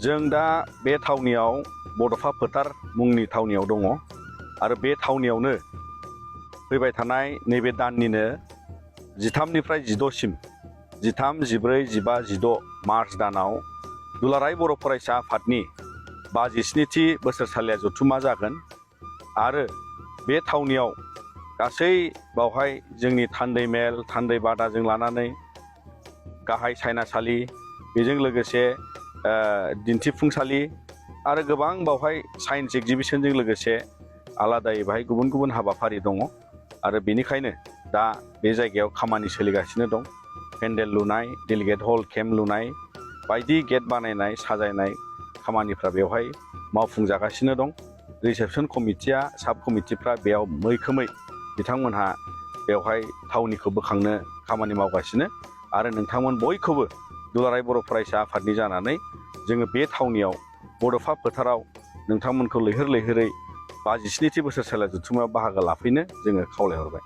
जों दा बे थावनियाव बड'फा फोथार मुंनि थावनियाव दङ आरो बे थावनियावनो फैबाय थानाय नैबे दाननिनो 13निफ्राय 16सिम 13, 14, 15, 16 मार्च दानाव दुलाराय बर' फरायसा आफादनि 57थि बोसोरसालिया जथुमा जागोन आरो बे थावनियाव गासै बावहाय जोंनि थान्दै मेल थान्दै बादाजों लानानै गाहाय सायनासालि बेजों लोगोसे दिन्थिफुंसालि आरो गोबां बावहाय साइन्स एक्जिबिसनजों लोगोसे आलादायै बाहाय गुबुन गुबुन हाबाफारि दङ आरो बेनिखायनो दा बे जायगायाव खामानि सोलिगासिनो दं। पेन्डेल लुनाय, डेलिगेट हल केम्प लुनाय, बायदि गेट बानायनाय साजायनाय खामानिफ्रा बेवहाय मावफुंजागासिनो दं। रिसेपसन कमिटिया साब कमिटिफ्रा बेयाव मैखोमै बिथांमोनहा बेवहाय थावनिखौ बोखांनो खामानि मावगासिनो आरो नोंथांमोन बयखौबो दुलाराय बर' फरायसा आफादनि जानानै जोङो बे थावनियाव बड'फा फोथाराव नोंथांमोनखौ लैहोर लैहोरै 57थि बोसोरसालिया जथुमायाव बाहागो लाफैनो जोङो खावलायहरबाय।